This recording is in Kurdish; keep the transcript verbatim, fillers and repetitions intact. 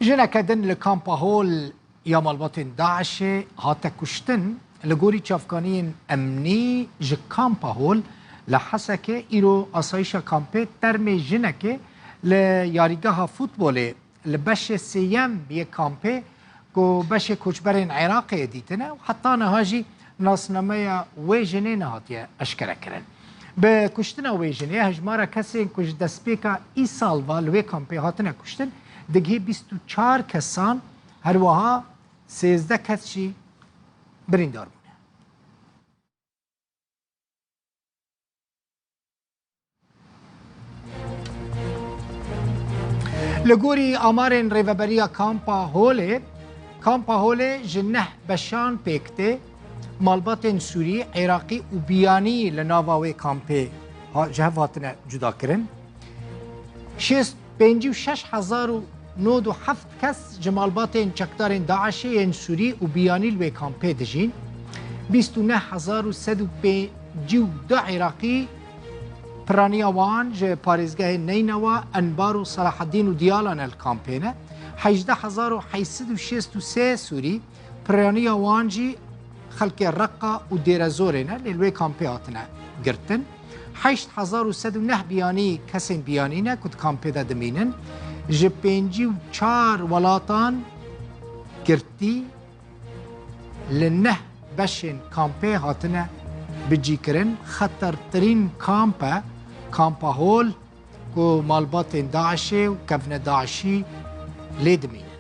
Jineke din li Kampa Hol ya malbatên DAIŞê hate kuştin. Li gorî çavkaniyên emnî ji Kampa Hol li Hesekê îro asayişa kampê termê jinekê li yarîgeha futbolê li beşê sêyem yê kampê ku beşê koçberên Iraqê dîtine û heta niha jî nasnameya wê jinê nehatiye eşkerekirin. Bi kuştina wê jinê, hejmara kesên ku ji destpêka îsal ve li wê kampê hatine kuştin, digihê bîst û çar kesan, her wiha sêzdeh kes jî birîndar bûne. Li gorî amarên Rêveberiya Kampa Holê, Kampa Holê ji neh beşan pêk tê. Malbatên Sûrî, Iraqî û Biyanî li nava wê kampê ha-, ji hev hatine cudakirin. Şêst, pêncî û şeş hezar û nod û heft kes ji malbatên çekdarên DAIŞê yên Sûrî û Biyanî li wê kampê dijîn. Bîst û neh hezar û sed û pêncî û du Iraqî, piraniya wan ji parêzgehên Neynewa, Enbar û Selahedîn û Diyala ne li kampê ne. Hejdeh hezar û heyt sed û şêst û sê Sûrî, piraniya wan jî xelkê Reqa û Dêrezorê ne, lê li wê kampê hatine girtin. Heşt hezar û sed û neh Biyanî kesên Biyanî ne ku di kampê de dimînin. Ji pêncî û çar welatan girtî li neh beşên kampê hatine bicîkirin. Xetertirîn kamp e, Kampa Hol, ku malbatên DAIŞê û kevne DAIŞî lê dimînin.